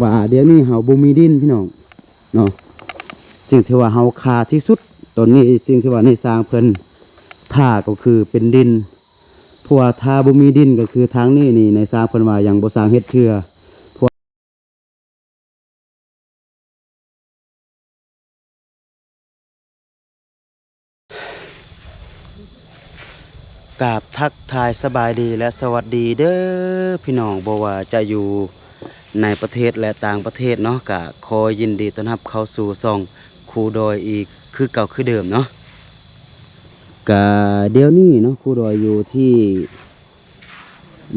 ວ່າດຽວນີ້ເຮົາບໍ່ມີດິນພີ່ນ້ອງເນາະ. ສິ່ງທີ່ວ່າເຮົາຂາດທີ່ສຸດຕອນນີ້ ສິ່ງທີ່ວ່ານາຍຊ່າງເພິ່ນຖ້າກໍຄືເປັນດິນ ເພາະວ່າຖ້າບໍ່ມີດິນກໍຄືທາງນີ້ນີ້ ນາຍຊ່າງເພິ່ນວ່າຍັງບໍ່ສ້າງເຮັດເທື່ອ. ກາບທັກທາຍສະບາຍດີ ແລະ ສະຫວັດດີເດີພີ່ນ້ອງ ບໍ່ວ່າຈະຢູ່ໃນປະເທດ ແລະ ຕ່າງປະເທດເນາະ. ກະຂໍຍິນດີຕ້ອນຮັບເຂົ້າສູ່ຊ່ອງຄູດອຍອີກຄືເກົ່າຄືເດີມເນາະ. ກະດຽວນີ້ເນາະ ຄູດອຍຢູ່ທີ່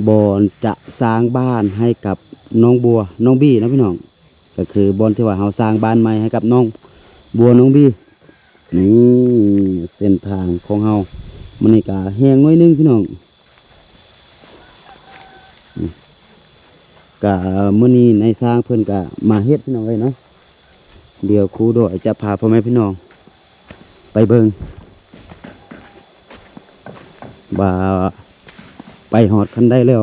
ບ່ອນຈະສ້າງບ້ານໃຫ້ກັບນ້ອງບົວ ນ້ອງບີເນາະພີ່ນ້ອງ. ກໍຄືບ່ອນທີ່ວ່າເຮົາສ້າງບ້ານໃໝ່ໃຫ້ກັບນ້ອງບົວ ນ້ອງບີ. ນີ້ເສັ້ນທາງຂອງເຮົາ ມື້ນີ້ກະແຫ້ງໜ້ອຍໜຶ່ງພີ່ນ້ອງ. ກະມື້ນີ້ນາຍຊ່າງເພິ່ນກະມາເຮັດພີ່ນ້ອງເອີຍເນາະ. ດຽວຄູດອຍຈະພາພໍ່ແມ່ພີ່ນ້ອງໄປເບິ່ງວ່າໄປຮອດຄັນໃດແລ້ວ.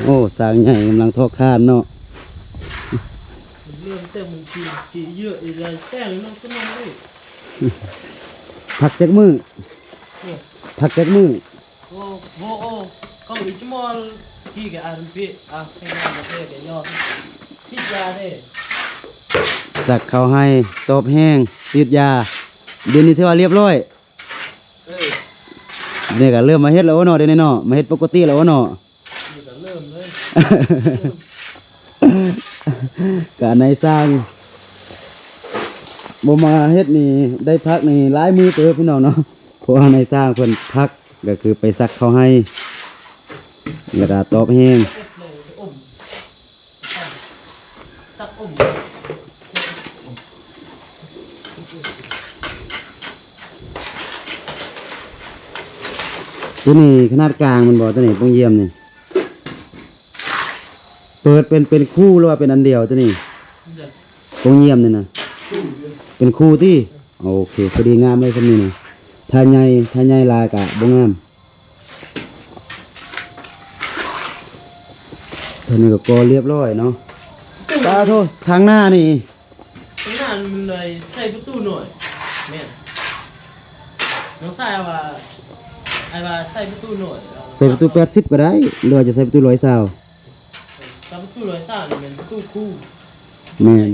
ໂອ້ ຊ່າງໃຫຍ່ກຳລັງເທາະຄານເນາະ. ເລີ່ມແຕ່ມັນຂີ້ ຂີ້ເຫຍື້ອອີກແລ້ວ ແຕ່ງເນາະ ຄືນັ້ນເລີຍ. ພັກຈັກມື້? ເອີ ພັກຈັກມື້? ໂອ້ ໂອ້ ໂອ້ ເຂົາອີກມອນ ຂີ້ກະອານເປະ ອາ ໃຫ້ງານມາແທ້ກະຍອມ ສີດຢາເດ້. ສັກເຂົ້າໃຫ້ ຕອບແຫ້ງ ສີດຢາ ດຽວນີ້ຖືວ່າລຽບຮ້ອຍ. ເອີ ດຽວນີ້ກະເລີ່ມມາເຮັດແລ້ວເນາະ ດຽວນີ້ເນາະ ມາເຮັດປົກກະຕິແລ້ວເນາະ. ນີ້ກະເລີ່ມເລີຍ ກະນາຍຊ່າງບໍ່ມາເຮັດນີ້ ໄດ້ພັກນີ້ຫຼາຍມື້ເຕີບພີ່ນ້ອງເນາະ. ເພາະວ່ານາຍຊ່າງເພິ່ນພັກ ກະຄືໄປສັກເຂົ້າໃຫ້ ແລ້ວກະຕອບແຫ້ງ. ຕັກອົມ ໂຕນີ້ຂະໜາດກາງແມ່ນບໍ່? ໂຕນີ້ປ່ອງຢ້ຽມນີ້ ເປີດເປັນ ເປັນຄູ່ ຫຼືວ່າເປັນອັນດຽວ? ໂຕນີ້ປ່ອງຢ້ຽມນີ້ນະ ເປັນຄູ່ຕິ? ໂອເຄ ພໍດີງາມເລີຍຊ່ຳນີ້ນະ. ຖ້າໃຫຍ່ ຖ້າໃຫຍ່ຫຼາຍກະບໍ່ງາມ. ໂຕນີ້ກໍກໍ່ລຽບຮ້ອຍເນາະ. ປາໂທ ທາງໜ້ານີ້ ທາງໜ້າມັນໄດ້ໃສ່ປະຕູໜ້ອຍ. ແມ່ນ ນ້ອງຊາຍວ່າ ອ້າຍວ່າໃສ່ປະຕູໜ້ອຍ ໃສ່ປະຕູແປດສິບກໍໄດ້ ຫຼືວ່າຈະໃສ່ປະຕູຮ້ອຍຊາວ? ໃສ່ປະຕູຮ້ອຍຊາວນີ້ແມ່ນປະຕູຄູ່. ແມ່ນ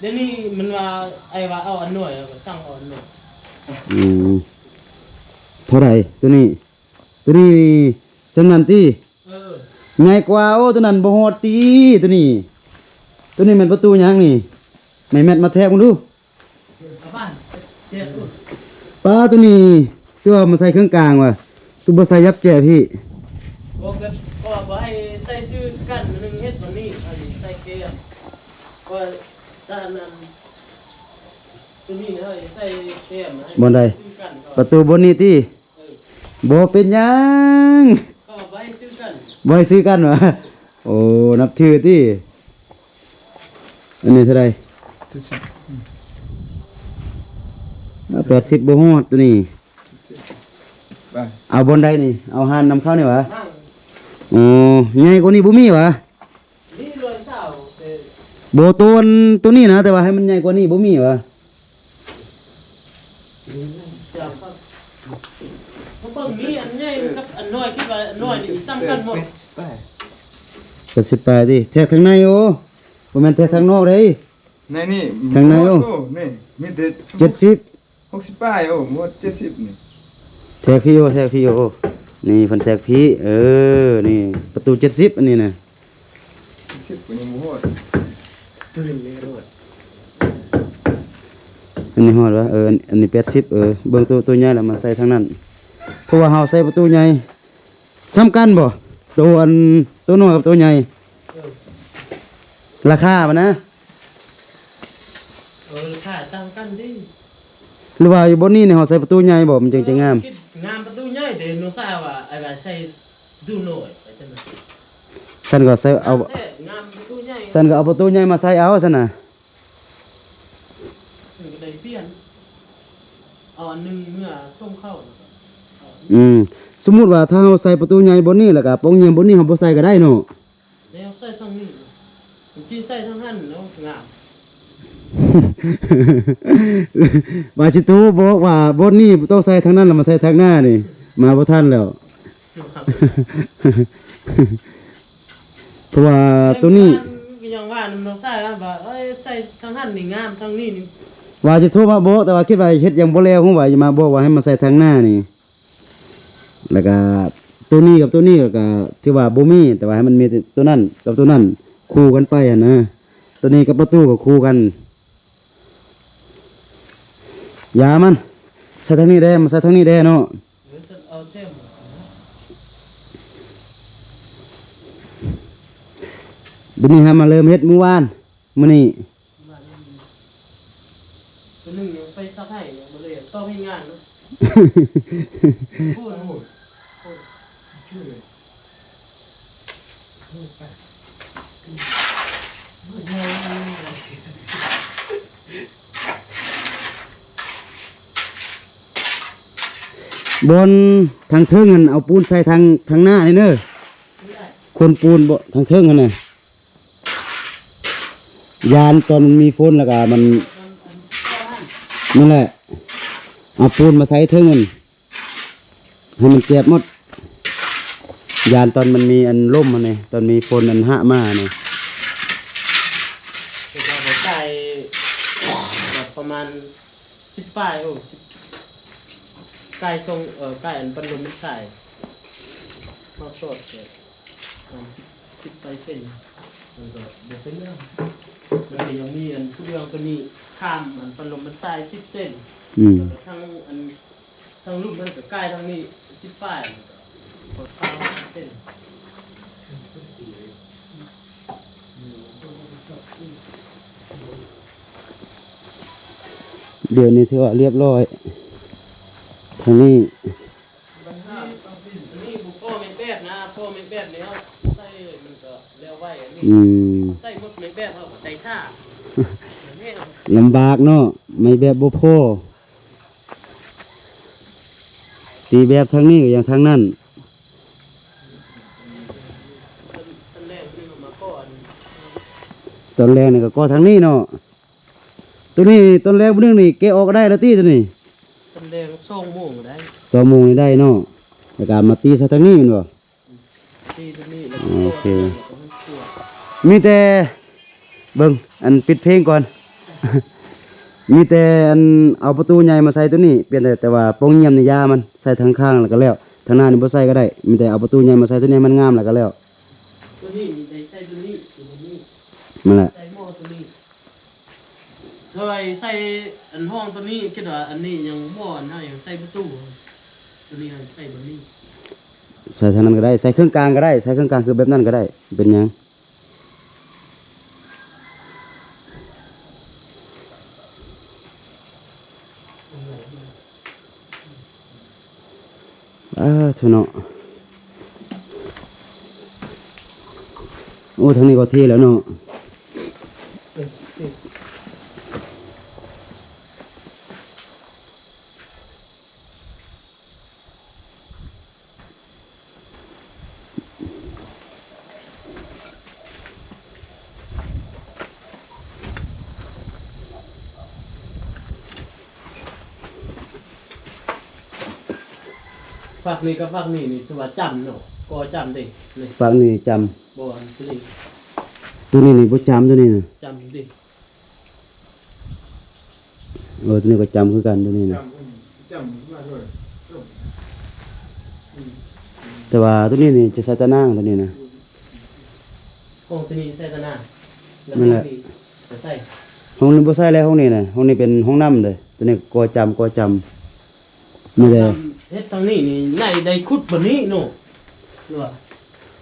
ດຽວນີ້ມັນວ່າ ອ້າຍວ່າເອົາອັນນ້ອຍ ແລ້ວກໍສັ່ງເອົາອັນນ້ອຍ. ອືມ ເທົ່າໃດໂຕນີ້? ໂຕນີ້ຊ່ຳນັ້ນຕິ? ເອີ ໃຫຍ່ກວ່າ. ໂອ້ ໂຕນັ້ນບໍ່ຮອດຕິ ໂຕນີ້. ໂຕນີ້ແມ່ນປະຕູຫຍັງນີ້? ໄມ້ແມັດມາແທກເບິ່ງດູ. ປ້າ ໂຕນີ້ຄືວ່າມາໃສ່ເຄື່ອງກາງຫວາ? ຄືບໍ່ໃສ່ຫຍັບແຈພີ້? ບໍ່ ກໍ ກໍບໍ່ໃຫ້ໃສ່ຊື່ກັນ ໜຶ່ງເຮັດບາດນີ້ ອັນໃສ່ແຄມ ກໍ ແຕ່ອັນນັ້ນ ໂຕນີ້ໃຫ້ໃສ່ແຄມ ໃຫ້ ບ່ອນໃດ? ປະຕູບ່ອນນີ້ຕິ? ເອີ ບໍ່ເປັນຫຍັງ ກໍບໍ່ໃຫ້ຊື້ກັນ ບໍ່ໃຫ້ຊື້ກັນຫວາ? ໂອ້ ນັບຖືຕິ. ອັນນີ້ເທົ່າໃດ? ເຈັດສິບ ອາ ແປດສິບບໍ່ຮອດໂຕນີ້. ເອົາບ່ອນໃດນີ້? ເອົາຮ້ານນຳເຂົ້ານີ້ຫວາ? ໂອ້ ໃຫຍ່ກວ່ານີ້ບໍ່ມີຫວາ? ນີ້ຮ້ອຍຊາວ ເອີ ບໍ່ ໂຕ ໂຕນີ້ນະ ແຕ່ວ່າໃຫ້ມັນໃຫຍ່ກວ່ານີ້ບໍ່ມີຫວາ? ເບິ່ງນີ້ ອັນໃຫຍ່ກັບອັນນ້ອຍ ຄິດວ່າອັນນ້ອຍນີ້ສ່ຳກັນບໍ່? ແປດສິບປາຍຕິ ແທກທາງໃນ. ໂອ້ ບໍ່ແມ່ນແທກທາງນອກເດ້ ໃນນີ້ ທາງໃນ. ໂອ້ ໂອ້ ນີ້ມີແຕ່ເຈັດສິບ ຫົກສິບປາຍ. ໂອ້ ໝົດເຈັດສິບນີ້ ແທກພີ້ ໂອ້ ແທກພີ້. ໂອ້ ນີ້ເພິ່ນແທກພີ້ ເອີ ນີ້ປະຕູເຈັດສິບ ອັນນີ້ນະ. ສິບກໍຍັງບໍ່ຮອດ ຕື່ນເລີຍໂລດ. ອັນນີ້ຮອດຫວາ? ເອີ ອັນ ອັນນີ້ແປດສິບ. ເອີ ເບິ່ງໂຕ ໂຕໃຫຍ່ແລ້ວມາໃສ່ທາງນັ້ນ ເພາະວ່າເຮົາໃສ່ປະຕູໃຫຍ່. ສ່ຳກັນບໍ່ ໂຕອັນ ໂຕນ້ອຍກັບໂຕໃຫຍ່? ເອີ ລາຄາມັນນະ? ເອີ ລາຄາຕ່າງກັນເດ້. ຫຼືວ່າຢູ່ບ່ອນນີ້ນີ້ເຮົາໃສ່ປະຕູໃຫຍ່ບໍ່ ມັນຈຶ່ງຈະງາມ? ຄິດງາມປະຕູໃຫຍ່ເດ້ ນ້ອງຊາຍວ່າ ອ້າຍວ່າໃສ່ປະຕູນ້ອຍ ໄປຈັ່ງນັ້ນ. ຊັ້ນກໍໃສ່ເອົາ ງາມແທ້ ງາມປະຕູໃຫຍ່. ຊັ້ນກໍເອົາປະຕູໃຫຍ່ມາໃສ່ເອົາຊັ້ນນະ. ມັນກໍໄດ້ປ່ຽນ ເອົາອັນໜຶ່ງເມືອສົ່ງເຂົ້າ ອືມ ສົມມຸດວ່າຖ້າເຮົາໃສ່ປະຕູໃຫຍ່ບ່ອນນີ້ ແລ້ວກໍປ່ອງຢ້ຽມບ່ອນນີ້ ເຮົາບໍ່ໃສ່ກໍໄດ້ເນາະ. ແລ້ວໃສ່ທາງນີ້ ມັນຊິໃສ່ທາງຫັ້ນແລ້ວງາມ. ວ່າຊິໂທບອກວ່າບ່ອນນີ້ບໍ່ຕ້ອງໃສ່ທາງນັ້ນ ແລ້ວມາໃສ່ທາງໜ້ານີ້ ມາບໍ່ທັນແລ້ວ. ເພາະວ່າໂຕນີ້ ກໍຍັງວ່ານຳນ້ອງຊາຍວ່າ ເອີຍ ໃສ່ທາງຫັ້ນນີ້ງາມ ທາງນີ້ນີ້ ວ່າຈະໂທມາບອກ ແຕ່ວ່າຄິດວ່າເຮັດຫຍັງບໍ່ແລ້ວ ຮູ້ວ່າຈະມາບອກວ່າໃຫ້ມາໃສ່ທາງໜ້ານີ້ ແລ້ວກະໂຕນີ້ກັບໂຕນີ້ກໍຖືວ່າບໍ່ມີ ແຕ່ວ່າໃຫ້ມັນມີໂຕນັ້ນກັບໂຕນັ້ນຄູ່ກັນໄປຫັ້ນນະ ໂຕນີ້ກັບປະຕູກໍຄູ່ກັນ. ຢ່າມັນ ໃສ່ທາງນີ້ແດ່ ມາໃສ່ທາງນີ້ແດ່ເນາະ. ດຽວນີ້ເຮົາມາເລີ່ມເຮັດມື້ວານ ມື້ນີ້ ໂຕໜຶ່ງຍັງໄປຊັກໃຫ້ ຍັງບໍ່ໄດ້ຕ້ອງເຮັດງານເນາະ. ບ່ອນທາງເທິງຫັ້ນ ເອົາປູນໃສ່ທາງ ທາງໜ້ານີ້ເດີ ຄົນປູນບໍ່ ທາງເທິງຫັ້ນນະ ຢ້ານຕອນມັນມີຝົນ ແລ້ວກະມັນ ນັ້ນແຫຼະ ເອົາປູນມາໃສ່ເທິງຫັ້ນ ໃຫ້ມັນແຈບໝົດ ຢ້ານຕອນມັນມີອັນລົມຫັ້ນເດ ຕອນມີຝົນອັນຫະມານີ້ ເຮັດໃຫ້ໃສ່ແບບປະມານສິບປາຍ ໂອ້ ສິບ ກາຍສົ່ງ ເອີ ກາຍອັນປັນລົມມັນໃສ່ ເຮົາສອດແບບປະມານສິບ ສິບປາຍເຊັນ ມັນກໍບໍ່ເປັນເລື່ອງ ມັນກໍຍັງມີອັນຜູ້ດຽວໂຕນີ້ ຂ້າມອັນປັນລົມມັນໃສ່ສິບເຊັນ ອືມ ແລ້ວກໍທັງອັນ ທາງລຸ່ມມັນກໍກາຍທາງນີ້ສິບປາຍ ກໍຊາວເຊັນ. ດຽວນີ້ຖືວ່າລຽບຮ້ອຍ ທາງນີ້ ອັນນີ້ບໍ່ພໍແມ່ນແບບນະ ພໍແມ່ນແບບແລ້ວໃສ່ມັນກໍແລ້ວໄວ ອັນນີ້ ອືມ ໃສ່ໝົດແມ່ນແບບເຮົາກໍໃສ່ທ່າ ລຳບາກເນາະ ໄມ້ແບບບໍ່ພໍ. ຕີແບບທາງນີ້ກໍຢ່າງທາງນັ້ນ ຕອນແລງນີ້ກໍກໍ່ທາງນີ້ເນາະ ໂຕນີ້ຕອນແລງມື້ໜຶ່ງນີ້ແກະອອກກໍໄດ້ລະຕິໂຕນີ້ ຕອນແລງສອງໂມງກໍໄດ້ ສອງໂມງນີ້ໄດ້ເນາະ ແລ້ວກໍມາຕີໃສ່ທາງນີ້ແມ່ນບໍ່? ໂອເຄ ມີແຕ່ ເບິ່ງ ອັນ ປິດເພງກ່ອນ ມີແຕ່ ອັນ ເອົາປະຕູໃຫຍ່ມາໃສ່ໂຕນີ້ ປ່ຽນແຕ່ ແຕ່ວ່າປ່ອງຢ້ຽມນີ້ຢ່າມັນ ໃສ່ທາງຂ້າງແລ້ວກໍແລ້ວ ທາງໜ້ານີ້ບໍ່ໃສ່ກໍໄດ້ ມີແຕ່ເອົາປະຕູໃຫຍ່ມາໃສ່ໂຕນີ້ໃຫ້ມັນງາມແລ້ວກໍແລ້ວ ໂຕນີ້ນີ້ໄດ້ໃສ່ໂຕນີ້ ໂຕນີ້ ນັ້ນແຫຼະ ໃສ່ໝໍ້ໂຕນີ້ ຖ້າໄວ້ໃສ່ອັນຫ້ອງໂຕນີ້ ຄິດວ່າອັນນີ້ຍັງບໍ່ອັນນັ້ນ ຍັງໃສ່ປະຕູ ໂຕນີ້ໃຫ້ໃສ່ແບບນີ້ ໃສ່ທາງນັ້ນກໍໄດ້ ໃສ່ເຄິ່ງກາງກໍໄດ້ ໃສ່ເຄິ່ງກາງຄືແບບນັ້ນກໍໄດ້ ເປັນຫຍັງ? ອ້າໂທ້ເນາະ ໂອ້ ທາງນີ້ກໍເທແລ້ວເນາະ. ຟາກນີ້ກັບຟາກນີ້ນີ້ຖືວ່າຈຳເນາະ ກໍຈຳເດ້ ນີ້ ຟາກນີ້ຈຳ ບໍ່ ອັນນີ້ ໂຕນີ້ນີ້ບໍ່ຈຳ ໂຕນີ້ນະ ຈຳເດ້. ເອີ ໂຕນີ້ກໍຈຳຄືກັນ ໂຕນີ້ນະ ຈຳ ອືມ ຈຳມາດ້ວຍ ອືມ ແຕ່ວ່າໂຕນີ້ນີ້ຈະໃສ່ຕາໜ່າງ ໂຕນີ້ນະ ຫ້ອງໂຕນີ້ໃສ່ຕາໜ່າງ ແລ້ວ ນັ້ນແຫຼະ ຫ້ອງນີ້ຈະໃສ່ ຫ້ອງນີ້ບໍ່ໃສ່ແລ້ວ ຫ້ອງນີ້ນະ ຫ້ອງນີ້ເປັນຫ້ອງນ້ຳເດ້ ໂຕນີ້ກໍຈຳ ກໍຈຳ ນີ້ແຫຼະ ເຮັດທາງນີ້ນີ້ ໄດ້ ໄດ້ຂຸດບ່ອນນີ້ເນາະ ຫຼືວ່າ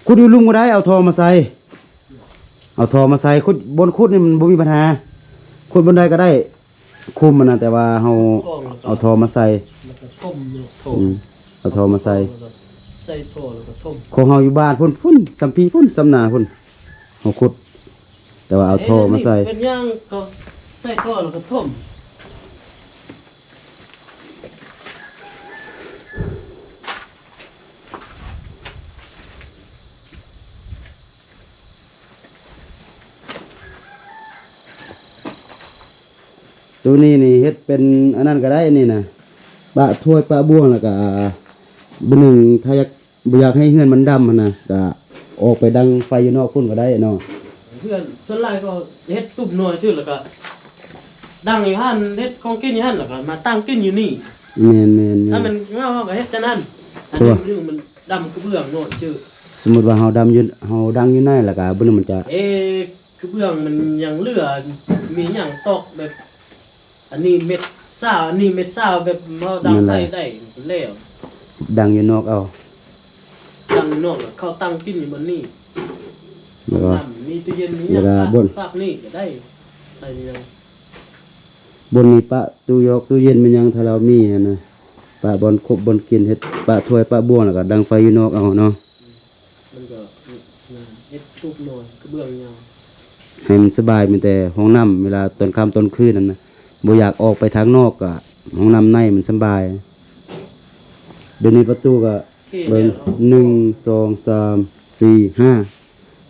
ຂຸດຢູ່ລຸ່ມກໍໄດ້ ເອົາທໍ່ມາໃສ່ ເອົາທໍ່ມາໃສ່ ຂຸດ ບ່ອນຂຸດນີ້ມັນບໍ່ມີບັນຫາ ຂຸດບ່ອນໃດກໍໄດ້ ຄຸມມັນນະ ແຕ່ວ່າເຮົາເອົາທໍ່ມາໃສ່ ແລ້ວກໍຖົມເນາະ ຖົມ ອືມ ເອົາທໍ່ມາໃສ່ ແລ້ວກໍໃສ່ທໍ່ ແລ້ວກໍຖົມ ຂອງເຮົາຢູ່ບ້ານພຸ້ນ ພຸ້ນ ສ່ຳພີ້ພຸ້ນ ສ່ຳນາພຸ້ນ ເຮົາຂຸດ ແຕ່ວ່າເອົາທໍ່ມາໃສ່ ເປັນຫຍັງກໍໃສ່ທໍ່ແລ້ວກໍຖົມ ໂຕນີ້ນີ້ເຮັດເປັນອັນນັ້ນກໍໄດ້ນີ້ນະ ປະຖ້ວຍປະບ່ວງ ແລ້ວກໍບາດໜຶ່ງ ຖ້າຢາກ ບໍ່ຢາກໃຫ້ເຮືອນມັນດຳຫັ້ນນະ ກໍອອກໄປດັງໄຟຢູ່ນອກພຸ້ນກໍໄດ້ເນາະ. ເຮືອນສ່ວນຫຼາຍກໍເຮັດຕູບນ້ອຍຊື່ ແລ້ວກໍດັງຢູ່ຫັ້ນ ເຮັດຂອງກິນຢູ່ຫັ້ນ ແລ້ວກໍມາຕັ້ງກິນຢູ່ນີ້. ແມ່ນໆໆ ຖ້າແມ່ນເຮົາ ເຮົາກໍເຮັດຈັ່ງນັ້ນ. ອັນນີ້ ເພາະວ່າ ມັນ ມັນດຳກະເບື້ອງນ້ອຍຊື່. ສົມມຸດວ່າເຮົາດຳຢູ່ ເຮົາດັງຢູ່ໃນ ແລ້ວກໍບາດໜຶ່ງມັນຈະ ເອ ກະເບື້ອງມັນຍັງເຫຼືອ ມີຫຍັງຕອກແບບ ອັນນີ້ເມັດຊາວ ອັນນີ້ເມັດຊາວ ແບບເຮົາດັງໄຟໄດ້ແລ້ວ ດັງຢູ່ນອກເອົາ ດັງຢູ່ນອກ ເຂົ້າຕັ້ງກິນຢູ່ບ່ອນນີ້ ແລ້ວກໍ ມີຕູ້ເຢັນ ມີຫຍັງ ແລ້ວກໍບ່ອນ ພາກນີ້ກໍໄດ້ ໄດ້ຢູ່. ບ່ອນນີ້ປະຕູ້ຢອກຕູ້ເຢັນແມ່ນຫຍັງ ຖ້າລາວມີຫັ້ນນະ ປະບ່ອນຄົບບ່ອນກິນ ເຮັດປະຖ້ວຍປະບ່ວງ ແລ້ວກໍດັງໄຟຢູ່ນອກເອົາເນາະ. ມັນກໍເຮັດຕູບນ້ອຍ ກະເບື້ອງຍາວ ໃຫ້ມັນສະບາຍ. ມີແຕ່ຫ້ອງນ້ຳ ເວລາຕອນຄ່ຳຕອນຄືນນັ້ນນະ ບໍ່ຢາກອອກໄປທາງນອກ ກະຫ້ອງນ້ຳໃນມັນສະບາຍ. ດຽວນີ້ປະຕູກໍ ໂອເຄ ເບິ່ງ ແລ້ວ ໜຶ່ງ ສອງ ສາມ ສີ່ ຫ້າ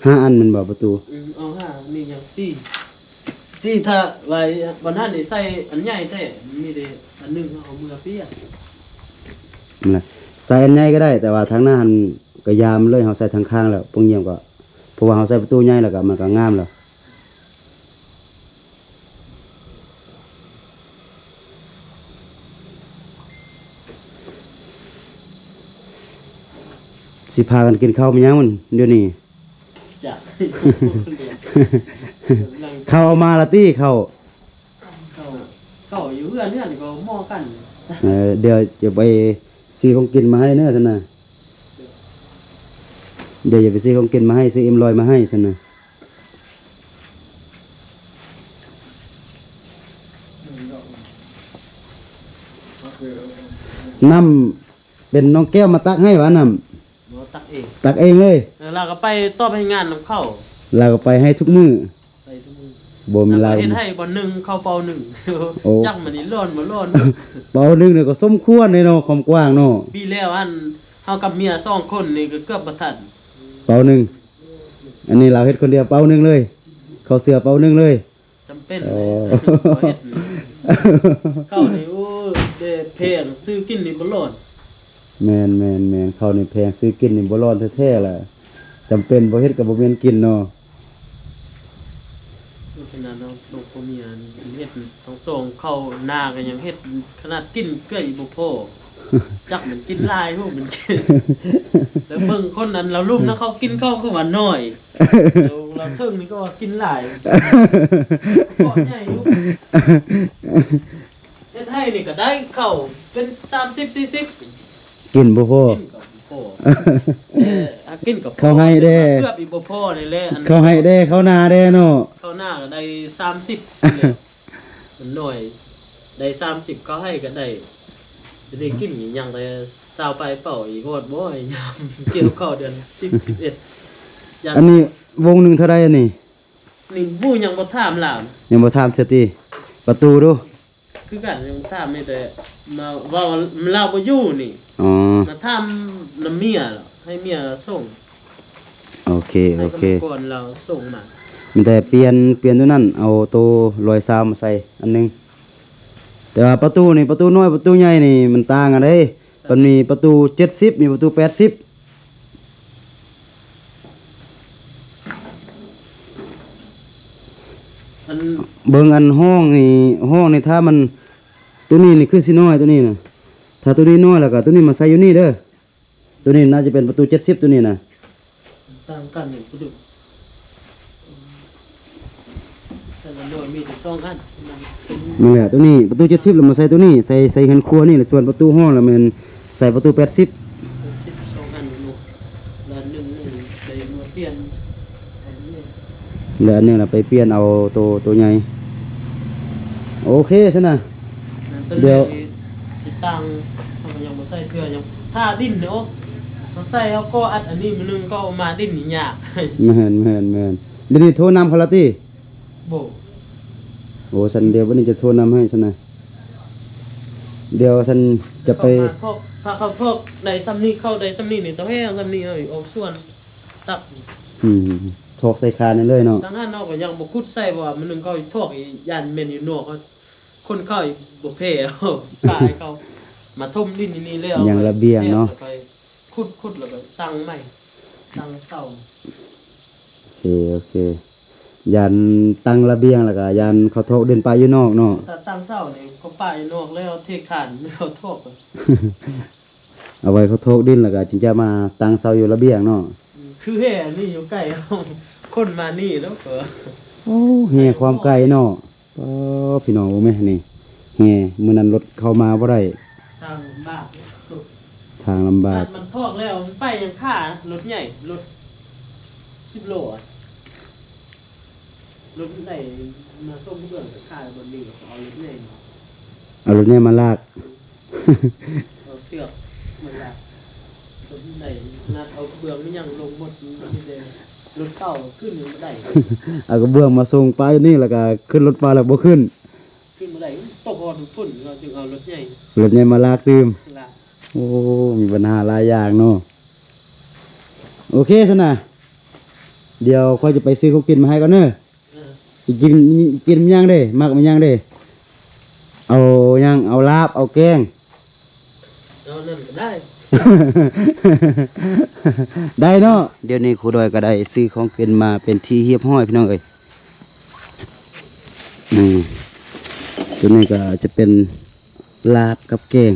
ຫ້າອັນແມ່ນບໍ່ປະຕູ? ອືມ ເອົາຫ້າ ມີຫຍັງ ສີ່ ສີ່ ຖ້າຫຼາຍ ບັນຫານີ້ໃສ່ອັນໃຫຍ່ແທ້ ມີແຕ່ອັນໜຶ່ງເຮົາເອົາເມືອປ່ຽນ. ນັ້ນແຫຼະ ໃສ່ອັນໃຫຍ່ກໍໄດ້ ແຕ່ວ່າທາງໜ້າຫັ້ນກໍຢ່າມັນເລີຍ ເຮົາໃສ່ທາງຂ້າງແລ້ວ ປ່ອງຢ້ຽມກໍ ເພາະວ່າເຮົາໃສ່ປະຕູໃຫຍ່ແລ້ວກໍມັນກໍງາມແລ້ວ. ຊິພາກັນກິນເຂົ້າແມ່ນຫຍັງມັນດຽວນີ້? ຈ້າ ເຂົ້າເອົາມາລະຕິ ເຂົ້າ ເຂົ້າ ເຂົ້າຢູ່ເຮືອນ ເຮືອນກໍໝໍ້ກັນ. ເອີ ດຽວຈະໄປຊື້ຂອງກິນມາໃຫ້ເນີຊັ້ນນະ ດຽວຈະໄປຊື້ຂອງກິນມາໃຫ້ ຊື້ເອັມຮ້ອຍມາໃຫ້ຊັ້ນນະ. ນ້ຳ ເປັນນ້ອງແກ້ວມາຕັກໃຫ້ຫວານ້ຳ? ບໍ່ ຕັກເອງ ຕັກເອງເລີຍ. ເອີ ລາວກໍໄປຕອບເຮັດງານນຳເຂົາ ລາວກໍໄປໃຫ້ທຸກມື້ ໄປທຸກມື້. ບໍ່ມີລາວ ເຮັດໃຫ້ບ່ອນໜຶ່ງ ເຂົ້າເປົາໜຶ່ງ. ໂອ້ ຈັກມັນນີ້ຮ້ອນບໍ່ຮ້ອນ. ເປົາໜຶ່ງນີ້ກໍສົມຄວນເດ້ເນາະ ຄວາມກວ້າງເນາະ. ປີແລ້ວຫັ້ນ ເຮົາກັບເມຍສອງຄົນນີ້ກໍເກືອບບໍ່ທັນ ເປົາໜຶ່ງ. ອັນນີ້ລາວເຮັດຄົນດຽວເປົາໜຶ່ງເລີຍ ເຂົ້າເສື້ອເປົາໜຶ່ງເລີຍ. ຈຳເປັນ ອໍ ແຫຼະ ເຮັດ ເຂົ້ານີ້ ໂອ້ຍ ແຕ່ແພງ ຊື້ກິນນີ້ບໍ່ລອດ. ແມ່ນໆໆ ເຂົ້ານີ້ແພງ ຊື້ກິນນີ້ບໍ່ລອດແທ້ໆລະ ຈຳເປັນ ບໍ່ເຮັດກໍບໍ່ແມ່ນກິນເນາະ. ໂອ້ ຂະໜາດເຮົາສອງຜົວເມຍນີ້ເຮັດທັງສອງ ເຂົ້ານາກໍຍັງເຮັດ ຂະໜາດກິນເກືອອີກບໍ່ພໍ. ຈັກມັນກິນຫຼາຍ ຮູ້ມັນກິນ ແລ້ວເບິ່ງຄົນນັ້ນລາວລຸ່ມນຳເຂົາກິນເຂົ້າຄືວ່າໜ້ອຍ ລາວເທິງນີ້ກໍວ່າກິນຫຼາຍ ເກາະໃຫຍ່ຢູ່. ເຮັດໄຮ່ນີ້ກໍໄດ້ເຂົ້າເປັນສາມສິບ ສີ່ສິບ ກິນບໍ່ພໍ ກິນກໍບໍ່ພໍ. ເອີ ກິນກໍພໍ ເຂົ້າໄຮ່ແດ່ ເກືອບອີກບໍ່ພໍນີ້ແຫຼະ ອັນ ເຂົ້າໄຮ່ແດ່ ເຂົ້ານາແດ່ເນາະ. ເຂົ້ານາກໍໄດ້ສາມສິບ ມັນໜ້ອຍ ໄດ້ສາມສິບ ເຂົ້າໄຮ່ກໍໄດ້ ໄດ້ກິນຫຍັງແຕ່ຊາວປາຍເປົາ ອີກຮອດບໍ່ຍາມກ່ຽວເຂົ້າເດືອນສິບ ສິບເອັດ. ອັນນີ້ວົງໜຶ່ງເທົ່າໃດອັນນີ້? ນີ້ບໍ່ ຍັງບໍ່ຖາມລາວ ຍັງບໍ່ຖາມເທື່ອຕິ ປະຕູດູ. ຄືກັນ ຍັງຖາມ ມີແຕ່ມາເວົ້າ ລາວບໍ່ຢູ່ນີ້. ອໍ ມາຖາມນຳເມຍ ໃຫ້ເມຍສົ່ງ. ໂອເຄ ໃຫ້ ໂອເຄ ກຳມະກອນລາວສົ່ງມາ. ມີແຕ່ປ່ຽນ ປ່ຽນໂຕນັ້ນ ເອົາໂຕຮ້ອຍຊາວມາໃສ່ອັນໜຶ່ງ. ແຕ່ວ່າປະຕູນີ້ ປະຕູນ້ອຍ ປະຕູໃຫຍ່ນີ້ມັນຕ່າງກັນເດ້. ມັນມີປະຕູເຈັດສິບ ມີປະຕູແປດສິບ. ອັນ ເບິ່ງອັນຫ້ອງນີ້ ຫ້ອງນີ້ ຖ້າມັນ ໂຕນີ້ນີ້ຄືຊິນ້ອຍ ໂຕນີ້ນະ. ຖ້າໂຕນີ້ນ້ອຍແລ້ວກໍໂຕນີ້ມາໃສ່ຢູ່ນີ້ເດີ. ໂຕນີ້ໜ້າຈະເປັນປະຕູເຈັດສິບ ໂຕນີ້ນະ. ຕ່າງກັນນີ້ ປະຕູ ແຕ່ລະໜ່ວຍມີແຕ່ສອງອັນ. ນັ້ນແຫຼະ ໂຕນີ້ປະຕູເຈັດສິບ ແລ້ວມາໃສ່ໂຕນີ້ ໃສ່ ໃສ່ເຮືອນຄົວນີ້ ແລ້ວສ່ວນປະຕູຫ້ອງລະແມ່ນໃສ່ປະຕູແປດສິບ. ແປດສິບສອງອັນເນາະ ແລ້ວອັນໜຶ່ງນີ້ໄດ້ມາປ່ຽນ ແລ້ວອັນໜຶ່ງລະໄປປ່ຽນເອົາໂຕ ໂຕໃຫຍ່. ໂອເຄຊັ້ນນະ. ແມ່ນ ດຽວຕິດຕັ້ງ ເຮົາກໍຍັງບໍ່ໃສ່ເທື່ອ ຍັງຖ້າດິນເນາະ ເຮົາໃສ່ ເຮົາກໍອັດອັນນີ້ມື້ໜຶ່ງກໍເອົາມາດິນນີ້ຍາກ. ແມ່ນ ແມ່ນ ແມ່ນ. ດຽວນີ້ໂທນຳເຂົາລະຕິ? ບໍ່. ໂອ້ ຊັ້ນດຽວບັດນີ້ຈະໂທນຳໃຫ້ຊັ້ນນະ. ດຽວຊັ້ນຈະໄປ ເຂົາມາຖອກ ຖ້າເຂົາຖອກໄດ້ຊ່ຳນີ້ ເຂົ້າໄດ້ຊ່ຳນີ້ນີ້ ຕ້ອງແຫ້ງຊ່ຳນີ້ ເອົາອອກສວນຕັກ. ອືມ ຖອກໃສ່ຄານນັ້ນເລີຍເນາະ. ທາງຫັ້ນເຮົາກໍຍັງບໍ່ຂຸດໃສ່ ເພາະວ່າມື້ໜຶ່ງເຂົາຖອກອີກ ຢ້ານແມ່ນຢູ່ນອກ ເຂົາ ຄົນເຂົາບໍ່ແພ້ເອົາ ປາໃຫ້ເຂົາມາຖົມດິນຢູ່ນີ້ແລ້ວ ຍັງລະບຽງເນາະ ແລ້ວໄປຂຸດ ຂຸດແລ້ວກໍຕັ້ງໃໝ່ ຕັ້ງເສົາ. ໂອເຄ ໂອເຄ ຢ້ານຕັ້ງລະບຽງ ແລ້ວກໍຢ້ານເຂົາຖອກດິນປະຢູ່ນອກເນາະ. ຖ້າຕັ້ງເສົານີ້ເຂົາປະຢູ່ນອກແລ້ວ ເທຄານເຂົາຖອກ ເອົາໄວ້ເຂົາຖອກດິນ ແລ້ວກໍຈຶ່ງຈະມາຕັ້ງເສົາຢູ່ລະບຽງເນາະ. ອືມ ຄືແຮ່ນີ້ຢູ່ໃກ້ ຄົນມານີ້ແລ້ວກໍ ໂອ້ ແຮ່ຄວາມໄກເນາະ. ປ້າ ພີ່ນ້ອງເບິ່ງແມະ ນີ້ແຮ່ ມື້ນັ້ນລົດເຂົ້າມາບໍ່ໄດ້ ທາງລຳບາກ ທາງລຳບາກ. ມັນຖອກແລ້ວ ມັນໄປຍັງຄາລົດໃຫຍ່ ລົດສິບໂລອະ ລົດໃຫຍ່ມາສົ່ງເບື້ອງ ຄາບໍ່ມີ ເອົາລົດໃຫຍ່ມາ ເອົາລົດໃຫຍ່ມາລາກ ເອົາເຊືອກມາລາກ ໄດ້ ຂະໜາດເອົາກະເບື້ອງມັນຍັງລົງໝົດ ມີແຕ່ລົດເກົ່າຂຶ້ນຍັງບໍ່ໄດ້ ເອົາກະເບື້ອງມາສົ່ງປ້າຢູ່ນີ້ ແລ້ວກະຂຶ້ນລົດປ້າແລ້ວບໍ່ຂຶ້ນ ຂຶ້ນບໍ່ໄດ້ ຕົກຮອດພຸ້ນ ເຮົາຈຶ່ງເອົາລົດໃຫຍ່ ລົດໃຫຍ່ມາລາກຕື່ມ ລາກ. ໂອ້ ມີບັນຫາຫຼາຍຢ່າງເນາະ. ໂອເຄຊັ້ນນະ ດຽວຂ້ອຍຈະໄປຊື້ຂອງກິນມາໃຫ້ກ່ອນເດີ. ເອີ ກິນ ກິນຫຍັງເດ ມັກຫຍັງເດ ເອົາຫຍັງ ເອົາລາບ ເອົາແກງ ເອົານັ້ນກໍໄດ້ ໄດ້ເນາະ. ດຽວນີ້ຄູດອຍກໍໄດ້ຊື້ຂອງກິນມາເປັນທີ່ຮຽບຮ້ອຍ ພີ່ນ້ອງເອີຍ. ອືມ ຕົວນີ້ກໍຈະເປັນ ລາບກັບແກງ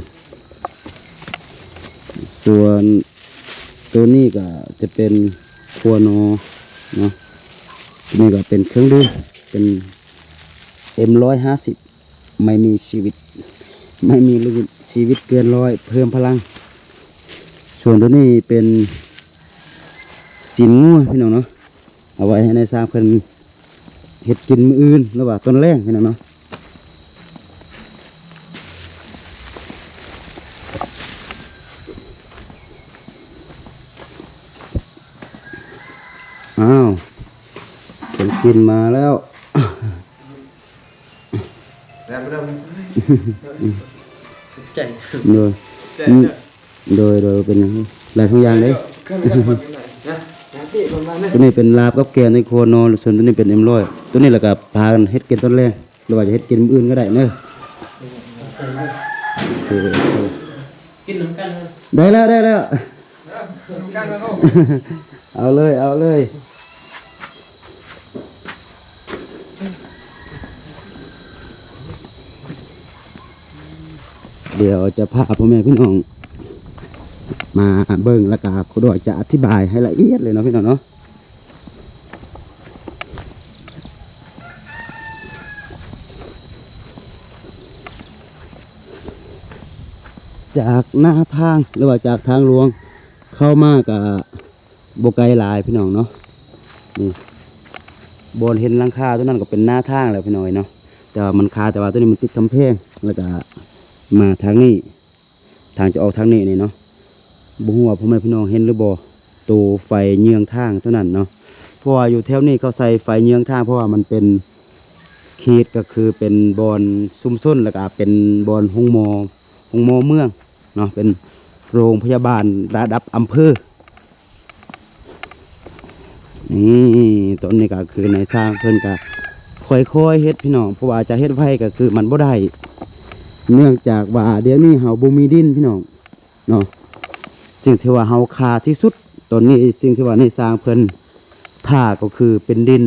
ສ່ວນໂຕນີ້ກໍຈະເປັນຄົວໜໍເນາະ ໂຕນີ້ກໍເປັນເຄື່ອງດື່ມ ເປັນເອັມຮ້ອຍຫ້າສິບ ໄມ່ມີຊີວິດ ໄມ່ມີຊີວິດເກີນຮ້ອຍ ເພີ່ມພະລັງ. ສ່ວນໂຕນີ້ເປັນຊີ້ນງົວ ພີ່ນ້ອງເນາະ ເອົາໄວ້ໃຫ້ນາຍຊ່າງເພິ່ນເຮັດກິນມື້ອື່ນ ຫຼືວ່າຕອນແລງ ພີ່ນ້ອງເນາະ. ອ້າວ ເພິ່ນກິນມາແລ້ວ. ໃຈ ໂດຍ ໃຈ ອືມ ເດີ ໂດຍ ໂດຍ ເປັນຫຍັງ ຫຼາຍທຸກຢ່າງເດ້. ໂຕນີ້ເປັນລາບກັບແກງໃນຄົວເນາະ ສ່ວນໂຕນີ້ເປັນເອັມຮ້ອຍ ໂຕນີ້ແລ້ວກໍພາກັນເຮັດກິນຕອນແລງ ຫຼືວ່າຈະເຮັດກິນມື້ອື່ນກໍໄດ້ເນີ. ໂອເຄ ໂອເຄ ກິນນຳກັນ ໄດ້ແລ້ວ ໄດ້ແລ້ວ. ເອົາເລີຍ ເອົາເລີຍ. ດຽວຈະພາພໍ່ແມ່ພີ່ນ້ອງມາເບິ່ງ ແລ້ວກະຄູດອຍຈະອະທິບາຍໃຫ້ລະອຽດເລີຍເນາະ ພີ່ນ້ອງເນາະ. ຈາກໜ້າທາງ ຫຼືວ່າຈາກທາງຫຼວງເຂົ້າມາກະບໍ່ໄກຫຼາຍ ພີ່ນ້ອງເນາະ. ນີ້ ບ່ອນເຫັນຫຼັງຄາຕົວນັ້ນກໍເປັນໜ້າທາງແລ້ວ ພີ່ນ້ອງເອີຍເນາະ ແຕ່ວ່າມັນຄາ ແຕ່ວ່າຕົວນີ້ມັນຕິດກຳແພງ ແລ້ວກະມາທາງນີ້ ທາງຈະອອກທາງນີ້ນີ້ເນາະ. ບໍ່ຮູ້ວ່າພໍ່ແມ່ພີ່ນ້ອງເຫັນຫຼືບໍ່ ໂຕໄຟເຍືອງທາງຕົວນັ້ນເນາະ ເພາະວ່າຢູ່ແຖວນີ້ເຂົາໃສ່ໄຟເຍືອງທາງ ເພາະວ່າມັນເປັນເຂດ ກໍຄືເປັນບ່ອນຊຸມຊົນ ແລ້ວກະເປັນບ່ອນໂຮງໝໍ ໂຮງໝໍເມືອງເນາະ ເປັນໂຮງພະຍາບານລະດັບອຳເພີ. ນີ້ ຕອນນີ້ກໍຄືນາຍຊ່າງເພິ່ນກໍຄ່ອຍໆເຮັດ ພີ່ນ້ອງ ເພາະວ່າຈະເຮັດໄວກໍຄືມັນບໍ່ໄດ້ ເນື່ອງຈາກວ່າດຽວນີ້ເຮົາບໍ່ມີດິນ ພີ່ນ້ອງເນາະ. ສິ່ງທີ່ວ່າເຮົາຄາທີ່ສຸດຕອນນີ້ ສິ່ງທີ່ວ່ານາຍຊ່າງເພິ່ນຖ້າກໍຄືເປັນດິນ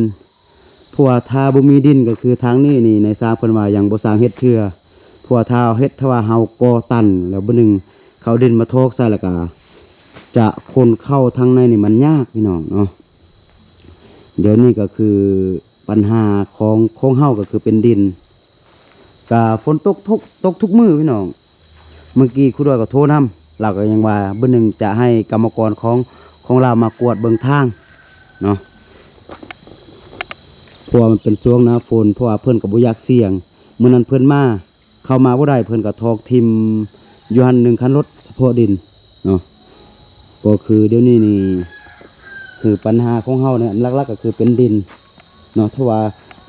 ເພາະວ່າຖ້າບໍ່ມີດິນກໍຄືທາງນີ້ນີ້ ນາຍຊ່າງເພິ່ນວ່າຍັງບໍ່ສ້າງເຮັດເທື່ອ ເພາະວ່າຖ້າເຮົາເຮັດ ຖ້າວ່າເຮົາກໍ່ຕັນແລ້ວ ບາດໜຶ່ງເຂົາເອົາດິນມາຖອກໃສ່ ແລ້ວກະຈະຂົນເຂົ້າທາງໃນນີ້ມັນຍາກ ພີ່ນ້ອງເນາະ. ດຽວນີ້ກໍຄືປັນຫາຂອງ ຂອງເຮົາກໍຄືເປັນດິນ ກະຝົນຕົກທຸກ ຕົກທຸກມື້ ພີ່ນ້ອງ. ເມື່ອກີ້ຄູດອຍກໍໂທນຳ ລາວກໍຍັງວ່າບາດໜຶ່ງຈະໃຫ້ກຳມະກອນຂອງ ຂອງລາວມາກວດເບິ່ງທາງເນາະ ເພາະວ່າມັນເປັນຊ່ວງໜ້າຝົນ ເພາະວ່າເພິ່ນກໍບໍ່ຢາກສ່ຽງ. ມື້ນັ້ນເພິ່ນມາ ເຂົ້າມາບໍ່ໄດ້ ເພິ່ນກໍຖອກຖິ້ມຢູ່ຫັ້ນໜຶ່ງຄັນລົດ ສະເພາະດິນເນາະ. ກໍຄືດຽວນີ້ນີ້ ຄືປັນຫາຂອງເຮົານີ້ ອັນຫຼັກໆກໍຄືເປັນດິນເນາະ ເພາະວ່າ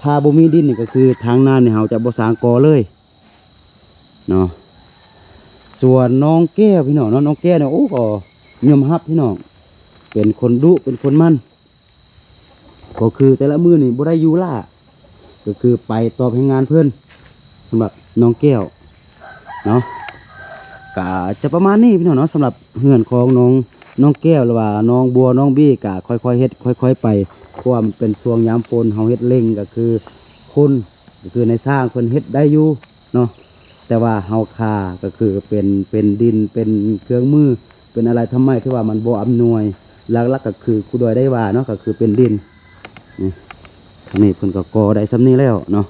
ຖ້າບໍ່ມີດິນນີ້ ກໍຄືທາງນານີ້ເຮົາຈະບໍ່ສ້າງກໍ່ເລີຍ ເນາະ. ສ່ວນນ້ອງແກ້ວ ພີ່ນ້ອງເນາະ ນ້ອງແກ້ວນີ້ ໂອ້ ກໍຍອມຮັບ ພີ່ນ້ອງ ເປັນຄົນດຸ ເປັນຄົນໝັ່ນ ກໍຄືແຕ່ລະມື້ນີ້ບໍ່ໄດ້ຢູ່ລ້າ ກໍຄືໄປຕອບແຮງງານເພິ່ນ ສຳລັບນ້ອງແກ້ວເນາະ ກະຈະປະມານນີ້ພີ່ນ້ອງເນາະ. ສຳລັບເຮືອນຂອງນ້ອງ ນ້ອງແກ້ວ ຫຼືວ່ານ້ອງບົວ ນ້ອງບີ ກະຄ່ອຍໆເຮັດຄ່ອຍໆໄປ ເພາະວ່າມັນເປັນຊ່ວງຍາມຝົນ ເຮົາເຮັດເລັ່ງ ກະຄືຄົນ ກະຄືນາຍຊ່າງເພິ່ນເຮັດໄດ້ຢູ່ເນາະ ແຕ່ວ່າເຮົາຄາ ກະຄືເປັນ ເປັນດິນ ເປັນເຄື່ອງມື ເປັນອາໄລທຳໄມທີ່ວ່າມັນບໍ່ອຳນວຍ. ຫຼັກໆກະຄືຄູດອຍໄດ້ວ່າເນາະ ກະຄືເປັນດິນ. ນີ້ ທາງນີ້ເພິ່ນກະກໍ່ໄດ້ສ່ຳນີ້ແລ້ວເນາະ.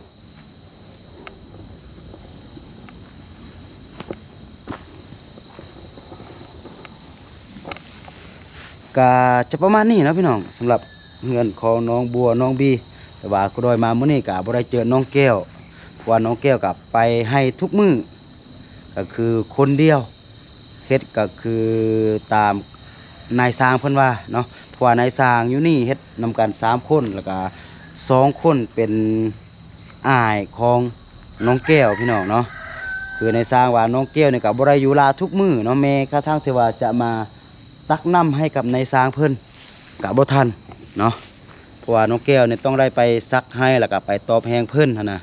ກະຈະປະມານນີ້ເນາະພີ່ນ້ອງ ສຳລັບເຮືອນຂອງນ້ອງບົວ ນ້ອງບີ. ແຕ່ວ່າຄູດອຍມາມື້ນີ້ກະບໍ່ໄດ້ເຈີນ້ອງແກ້ວ ເພາະວ່ານ້ອງແກ້ວກະໄປໄຮ່ທຸກມື້ ກະຄືຄົນດຽວ ເຮັດກະຄືຕາມນາຍຊ່າງເພິ່ນວ່າເນາະ ເພາະວ່ານາຍຊ່າງຢູ່ນີ້ເຮັດນຳກັນສາມຄົນ ແລ້ວກະສອງຄົນເປັນອ້າຍຂອງນ້ອງແກ້ວພີ່ນ້ອງເນາະ. ຄືນາຍຊ່າງວ່ານ້ອງແກ້ວນີ້ກະບໍ່ໄດ້ຢູ່ລາທຸກມື້ເນາະ ແມ້ກະທັ່ງທີ່ວ່າຈະມາຕັກນ້ຳໃຫ້ກັບນາຍຊ່າງເພິ່ນກະບໍ່ທັນເນາະ ເພາະວ່ານ້ອງແກ້ວນີ້ຕ້ອງໄດ້ໄປສັກໄຮ່ ແລ້ວກະໄປຕອບແຮງເພິ່ນຫັ້ນນະ.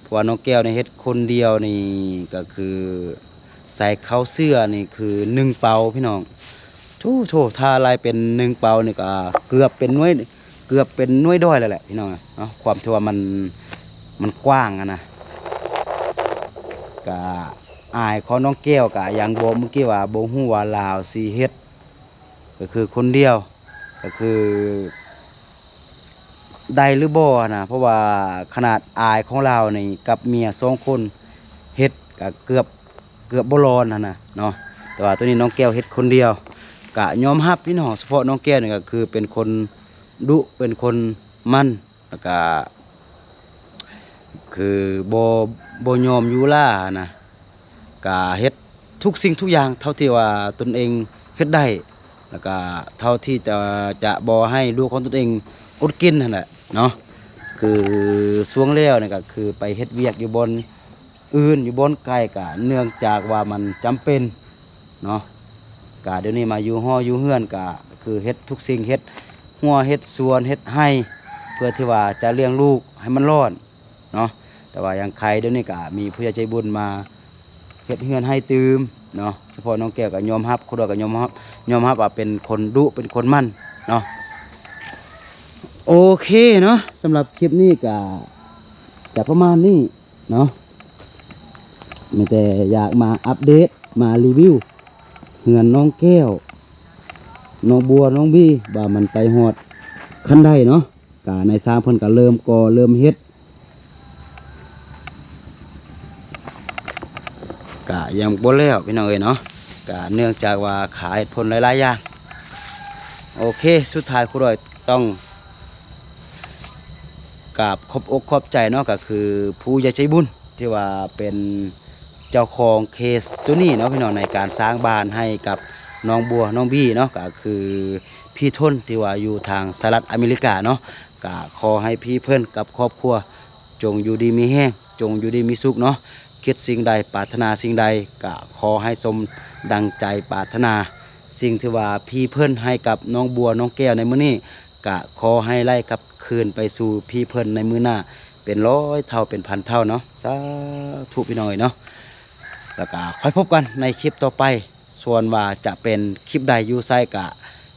ເພາະວ່ານ້ອງແກ້ວນີ້ເຮັດຄົນດຽວນີ້ ກະຄືໃສ່ເຂົ້າເສື້ອນີ້ຄືໜຶ່ງເປົາພີ່ນ້ອງ. ໂທ້ໆ ຖ້າໄລ່ເປັນໜຶ່ງເປົານີ້ກະເກືອບເປັນໜ່ວຍ ເກືອບເປັນໜ່ວຍດອຍແລ້ວແຫຼະພີ່ນ້ອງເນາະ ຄວາມທີ່ວ່າມັນ ມັນກວ້າງຫັ້ນນະ. ກະອ້າຍຂອງນ້ອງແກ້ວກະຍັງບອກມື້ກີ້ວ່າບໍ່ຮູ້ວ່າລາວຊິເຮັດ ກະຄືຄົນດຽວ ກະຄືໄດ້ຫຼືບໍ່ຫັ້ນນະ ເພາະວ່າຂະໜາດອ້າຍຂອງລາວນີ້ກັບເມຍສອງຄົນເຮັດກະເກືອບ ເກືອບບໍ່ລອດຫັ້ນນະເນາະ. ແຕ່ວ່າໂຕນີ້ນ້ອງແກ້ວເຮັດຄົນດຽວ ກະຍອມຮັບພີ່ນ້ອງ ສະເພາະນ້ອງແກ້ວນີ້ກະຄືເປັນຄົນດຸ ເປັນຄົນໝັ່ນ ແລ້ວກະຄືບໍ່ ບໍ່ຍອມຢູ່ລາຫັ້ນນະ ກະເຮັດທຸກສິ່ງທຸກຢ່າງເທົ່າທີ່ວ່າຕົນເອງເຮັດໄດ້ ແລ້ວກະເທົ່າທີ່ຈະ ຈະບໍ່ໃຫ້ລູກຂອງຕົນເອງອົດກິນຫັ້ນແຫຼະເນາະ. ຄືຊ່ວງແລ້ວນີ້ກະຄືໄປເຮັດວຽກຢູ່ບ່ອນອື່ນ ຢູ່ບ່ອນໄກ ກະເນື່ອງຈາກວ່າມັນຈຳເປັນ ເນາະ. ກະດຽວນີ້ມາຢູ່ຫໍຢູ່ເຮືອນ ກະຄືເຮັດທຸກສິ່ງ ເຮັດຮົ້ວ ເຮັດສວນ ເຮັດໄຮ່ ເພື່ອທີ່ວ່າຈະລ້ຽງລູກໃຫ້ມັນລອດເນາະ. ແຕ່ວ່າຍັງໄຄ ດຽວນີ້ກະມີຜູ້ໃຫຍ່ໃຈບຸນມາເຮັດເຮືອນໃຫ້ຕື່ມເນາະ. ສະເພາະນ້ອງແກ້ວກະຍອມຮັບ ຄົນດຽວກະຍອມຮັບ ຍອມຮັບວ່າເປັນຄົນດຸ ເປັນຄົນໝັ່ນເນາະ. ໂອເຄເນາະ ສຳລັບຄລິບນີ້ກະຈະປະມານນີ້ ເນາະ ມີແຕ່ຢາກມາອັບເດດ ມາຣີວິວເຮືອນນ້ອງແກ້ວ ນ້ອງບົວ ນ້ອງບີ ວ່າມັນໄປຮອດຂັ້ນໃດເນາະ. ກະນາຍຊ່າງເພິ່ນກະເລີ່ມກໍ່ເລີ່ມເຮັດ ກະຍັງບໍ່ແລ້ວພີ່ນ້ອງເອີຍເນາະ. ກະເນື່ອງຈາກວ່າຂາດເຫດຜົນຫຼາຍໆຢ່າງ. ໂອເຄ ສຸດທ້າຍຄູດອຍຕ້ອງ ກາບຂອບອົກຂອບໃຈເນາະ ກະຄືຜູ້ໃຫຍ່ໃຈບຸນທີ່ວ່າເປັນເຈົ້າຂອງເຄສໂຕນີ້ເນາະພີ່ນ້ອງ ໃນການສ້າງບ້ານໃຫ້ກັບນ້ອງບົວ ນ້ອງບີເນາະ ກະຄືພີ່ທົນທີ່ວ່າຢູ່ທາງສະຫະລັດອາເມລິກາເນາະ. ກະຂໍໃຫ້ພີ່ເພິ່ນກັບຄອບຄົວຈົ່ງຢູ່ດີມີແຮງ ຈົ່ງຢູ່ດີມີສຸກເນາະ. ຄິດສິ່ງໃດປາດຖະໜາສິ່ງໃດ ກະຂໍໃຫ້ສົມດັ່ງໃຈປາດຖະໜາ. ສິ່ງທີ່ວ່າພີ່ເພິ່ນໃຫ້ກັບນ້ອງບົວ ນ້ອງແກ້ວໃນມື້ນີ້ ກະຂໍໃຫ້ໄຫຼກັບຄືນໄປສູ່ພີ່ເພິ່ນໃນມື້ໜ້າເປັນຮ້ອຍເທົ່າເປັນພັນເທົ່າເນາະ. ສາທຸພີ່ນ້ອງເອີຍເນາະ. ແລ້ວກະຄ່ອຍພົບກັນໃນຄລິບຕໍ່ໄປ. ສ່ວນວ່າຈະເປັນຄລິບໃດຢູ່ໃສ ກະ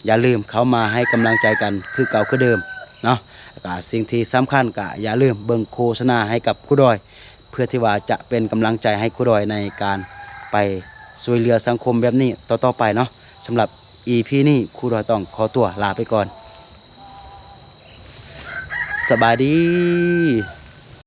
ຢ່າລືມເຂົ້າມາໃຫ້ກຳລັງໃຈກັນຄືເກົ່າຄືເດີມເນາະ. ແລ້ວກະສິ່ງທີ່ສຳຄັນ ກະຢ່າລືມເບິ່ງໂຄສະນາໃຫ້ກັບຄູດອຍ ເພື່ອທີ່ວ່າຈະເປັນກຳລັງໃຈໃຫ້ຄູດອຍໃນການໄປຊ່ວຍເຫຼືອສັງຄົມແບບນີ້ຕໍ່ໆໄປເນາະ. ສຳລັບອີພີນີ້ ຄູດອຍຕ້ອງຂໍຕົວລາໄປກ່ອນ. ສະບາຍດີ.